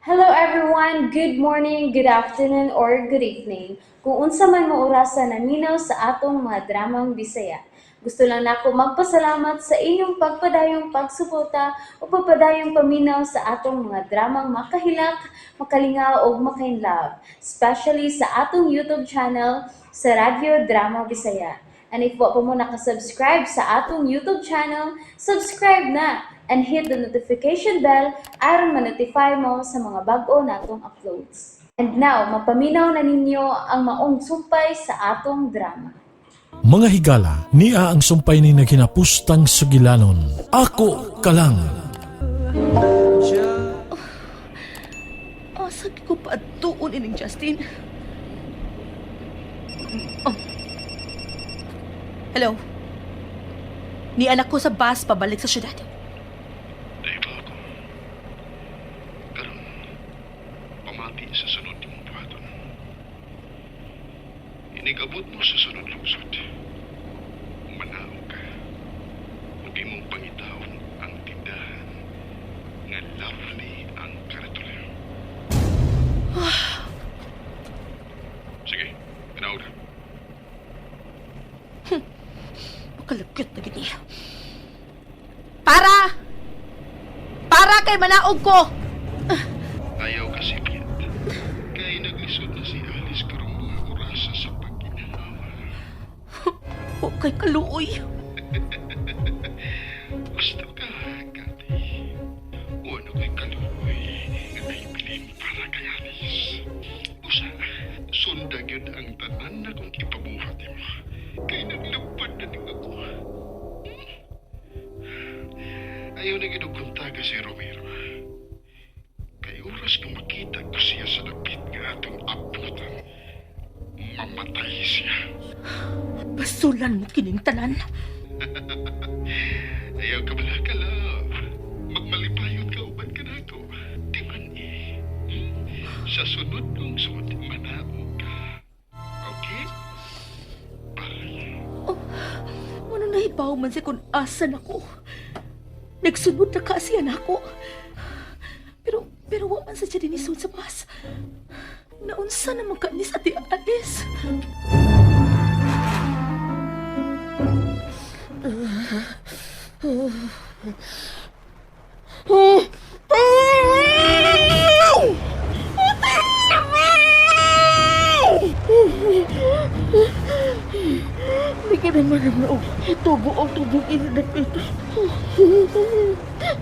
Hello everyone! Good morning, good afternoon, or good evening. Kung unsa man mo orasa naminaw sa atong mga dramang Bisaya. Gusto lang nako magpasalamat sa inyong pagpadayong pagsuporta o pagpadayong paminaw sa atong mga dramang makahilak, makalingaw ug makainlove, especially sa atong YouTube channel sa Radyo Drama Bisaya. And if wa pa mo nakasubscribe sa atong YouTube channel, subscribe na and hit the notification bell aron ma-notify mo sa mga bag-o natong uploads. And now, mapaminaw na ninyo ang maong sumpay sa atong drama. Mga higala, niya ang sumpay ni naghinapustang sugilanon. Ako ka lang. Asa ko pa atuon ining Justin? Oh. Hello. Ni anak ko sa bus pabalik sa syudad. Naiba ako. Karon, pamati sa sunod nimong buhaton. Inigabot mo sa sunod lungsod. Manaog ka. Ug imong pangitaon ang tindahan nga lovely ang karatula. Sige, manaog na. Makalagkit na gini. Para! Para kay manaog ko! Ayaw kasi Piet. Kay naglisod na si Alice karong mga orasa sa pag-inawa. O kay kaluoy. Gusto ka, Kati. O ano ko'y kaluoy nga naibilin para kay Alice. Usa, sundag yun ang tanan na kong ipabuhat mo. Kay naglupad na ning ako. Ayaw na ginuguntaga si Romero. Kay oras nga makita ko siya sa dapit nga atong abutan, mamatay siya. Basulan mo kining tanan. Ayaw ka bala ka, love. Magmalipayon ka uban ka na ako. Di man eh. Sa sunod lungsod, manaog ka. Okay? Bye. Ano nahibaw man siya kung asan ako. Nagsunod na ka siya nako. Pero wa man sa siya dinisod sa bus. Naunsa naman ka ni sa Ate Alice. Hindi ka naman naman tubo ang tubig inanap ito.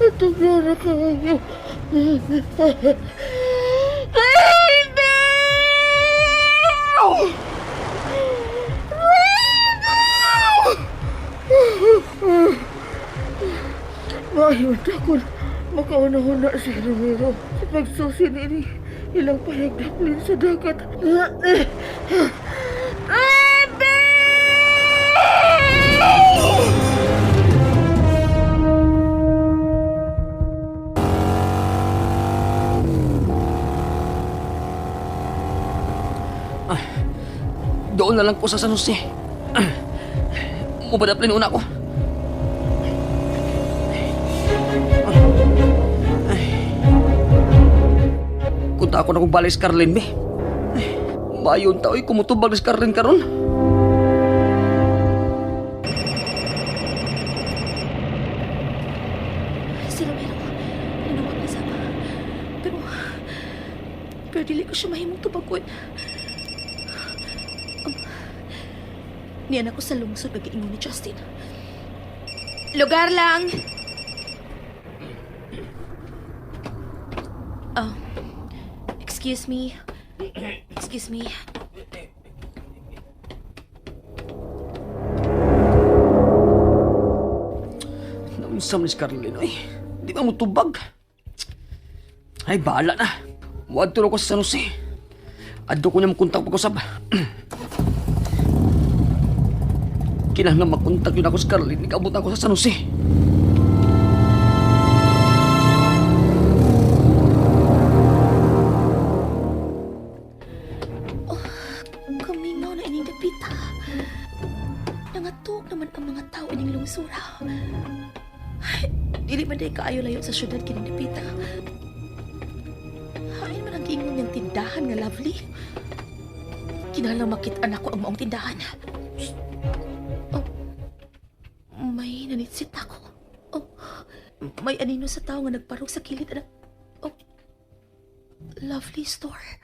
Ito na kayo. Mahimot ako makauna-huna si Romero sa pagsusi ni ilang pahigdaplin sa dagat. Doon na lang ko sa San Jose. Mubadaplin una ko. Kunta ako na kong balay si Carlin, be. Ay, Mayon tao, kumutubag ni si Carlin karon. Si Romero, nanawag na sama. Pero, pero dili ko siya mahimong tubagon. Niyan ako sa lungsod nag-iingon ni Justin. Lugar lang! Oh, excuse me. Excuse me. Naunsam ni si Carlin, ay. Di ba mutubag? Ay, bahala na. Wadto na ko sa San Jose. Adto ko niya makontak pag-usab. Kinahanglan makontak yun ako si Carlin. Ikabot ako sa San Jose. Kamingaw na ining dapita. Nangatok naman ang mga tao ining lungsura. Ay, dili man day kaayo layo sa syudad kining dapita. Hain man ang giingon niyang tindahan nga lovely. Kinahanglan makit-an ako ang maong tindahan. Oh, may nanitsit ako. Oh, may anino sa tao nga nagparog sa kilid. Ana. Oh, lovely store.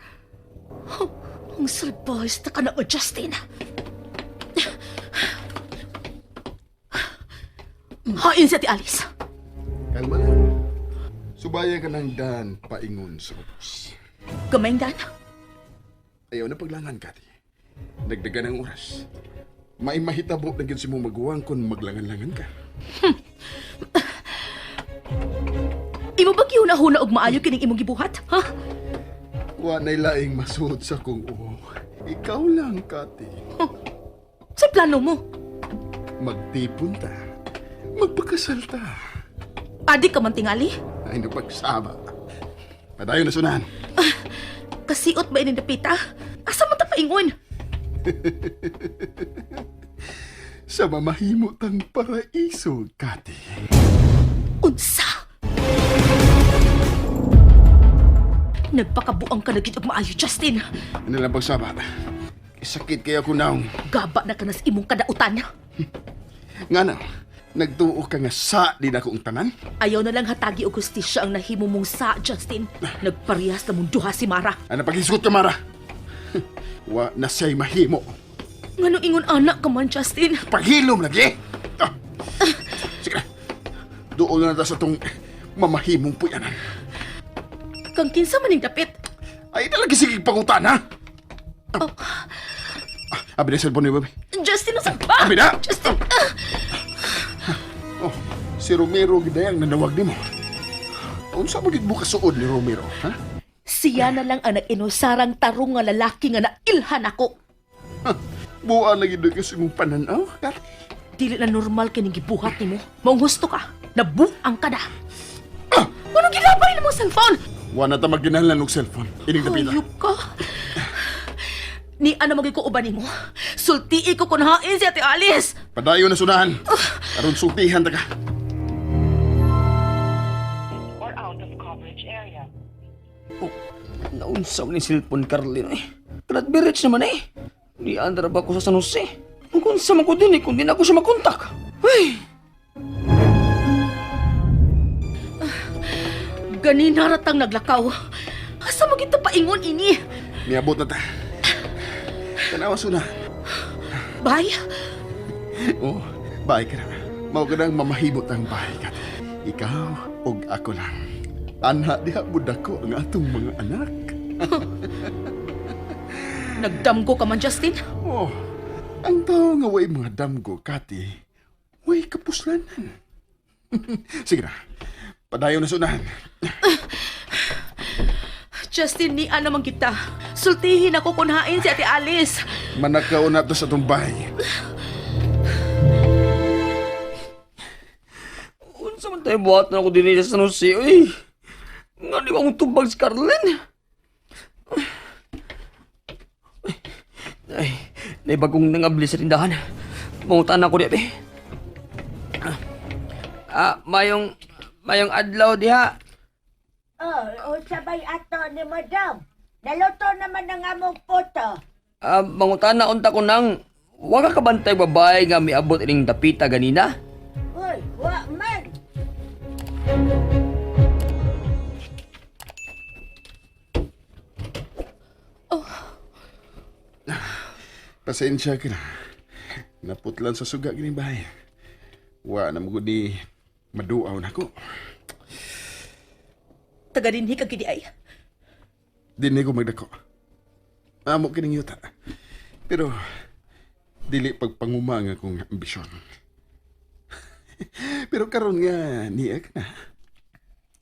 Oh, ang salbahis na ka na, oh, Justin. Hain si Ate Alice. Kalma lang. Subaya ka ng dan paingon sa ubos. Gamay dan. Ayaw na paglangan, Kati. Dagdagan ang oras. May mahitabo na gyud si mong maguwang kung maglangan-langan ka. Imo ba gihuna-huna og maayo kining imong gibuhat, ha? Wa na'y laing masuot sa kong uho. Ikaw lang, Kati. Sa plano mo? Magtipon ta. Magpakasal ta. Adi ka man tingali. Ay, napagsaba. Padayon na sunahan. Kasiot ba ining dapita? Asa man ta paingon? Sa mamahimo tang paraiso, Kati. Unsa? Nagpakabuang ka na gid og maayo, Justin. Ano lang pagsaba? Sakit kaya ko naong. Gaba na ka na sa imong kadautan. Nga na, nagtuo ka nga sa din ako ang tanan? Ayaw na lang hatagi og hustisya ang nahimo mong sa, Justin. Nagparehas na mong duha si Mara. Ano paghisgot ka, Mara? Wa na siya'y mahimo. Nganong ingon anak ka man, Justin? Paghilom lagi! Ah. Sige na. Doon na ta sa tong mamahimong puyanan. Kang kinsa man ning dapit? Ay, talaga sige pangutan, ha? Oh. Ah, abi na cellphone ni baby. Justin, unsa ba? Abi na! Justin! Oh, si Romero gidayang nanawag nimo. Unsa mo gid mo kasuod ni Romero, ha? Siya na lang ang nag-inusarang tarong nga lalaki nga nailhan ako. Ha, Buwa lagi doon kasi mong pananaw, Kat. Dili na normal kining gibuhat nimo. Maong husto ka. Nabuang ka na. Anong ginabay na mong cellphone? Wa na ta magginahanglan og cellphone. Ining dapita. Hayop ka. Ni ano magig ko uban nimo? Sultii ko kun hain si Ate Alice. Padayon na sunahan. Aron sultihan ta ka. Or out of coverage area. Oh, naunsa man ni cellphone Carlin eh. Karat naman eh. Di andra ba ko sa San Jose? Kung unsa man ko din eh, kung di na ako siya makontak. Ay! Ganina ratang naglakaw. Asa mo gito paingon ini? Niabot na ta. Tanawa sunahan. Bye. Oh, bahay ka na. Mao ka nang mamahibot ang bahay ka. Ikaw og ako lang. Anha diha budako ang atong mga anak. Nagdamgo ka man, Justin. Oh, ang tao nga way mga damgo, Kati, way kapuslanan. Sige na, padayon na sunahan. Justin, ni ano man kita. Sultihin ako kun hain si Ate Alice. Manakaw na to sa atong bahay. Unsa man tayo buhat na ako din sa San Jose, uy. Nga di ba akong tubag si Carlin? Ay, may bagong nangabli sa tindahan. Mangutan ako di, be. Ah, mayong adlaw diha. Oh, unsa bay ato ni Madam? Naluto naman ang among puto. Ah, mangutan na unta ko nang wa ka kabantay babae nga miabot ining dapita ganina. Uy, wa man. Pasensya ka na. Naputlan sa suga gining bahay. Wa na mo gud ni maduaw na ko. Taga dinhi ka gidi ay. Dinhi ko magdako. Amo kining yuta. Pero dili pagpanguma nga akong ambisyon. Pero karon nga niya ka na.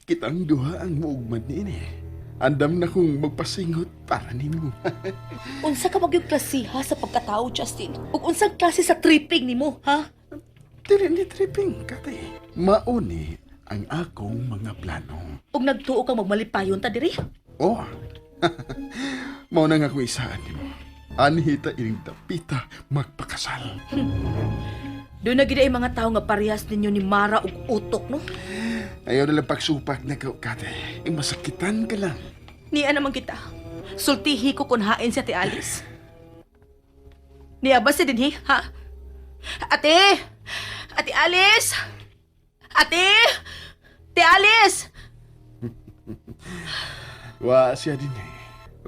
Kitang duha ang muugmad niini. Andam na kong magpasingot para nimo. Unsa ka magyud klasiha sa pagkatao, Justin? Ug unsang klase sa tripping nimo, ha? Dili ni tripping kate. Mauni ang akong mga plano. Ug nagtuo kang magmalipayon ta diri? Oh. Mao na nga akong isaan nimo. Anhita ining dapita magpakasal. Doon na gid ay mga tao nga parehas ninyo ni Mara ug utok, no? Ayaw na lang pagsupak na ka, kate. Eh, masakitan ka lang. Niya naman kita. Sultihi ko kung hain si Ate Alice. Niya ba si dinhi, ha? Ate! Ate Alice! Ate! Ate Alice! Wa siya din eh.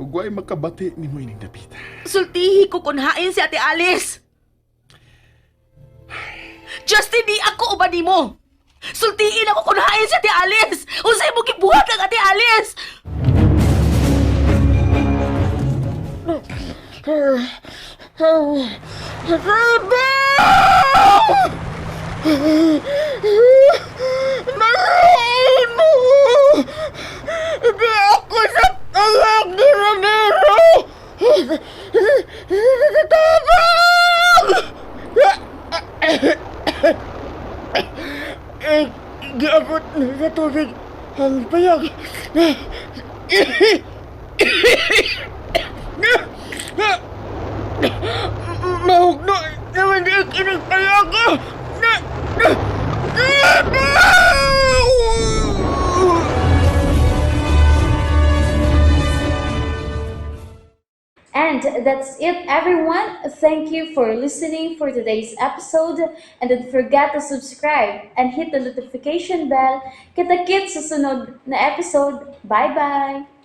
Ug way makabati nimo ining dapita. Sultihi ko kung hain si Ate Alice! Justin, di ako uban nimo! Sultiin ako kung hain si Ate Alice! Unsay mo gibuhat ang Ate Alice! Marahin mo! Hindi ako sa payag ni Ramiro! Tabang! Eh, giabot na sa tubig ang payag. Mahugno naman di ikinig payag. Na, na, na, And that's it, everyone. Thank you for listening for today's episode. And don't forget to subscribe and hit the notification bell. Kita-kits sa sunod na episode. Bye-bye!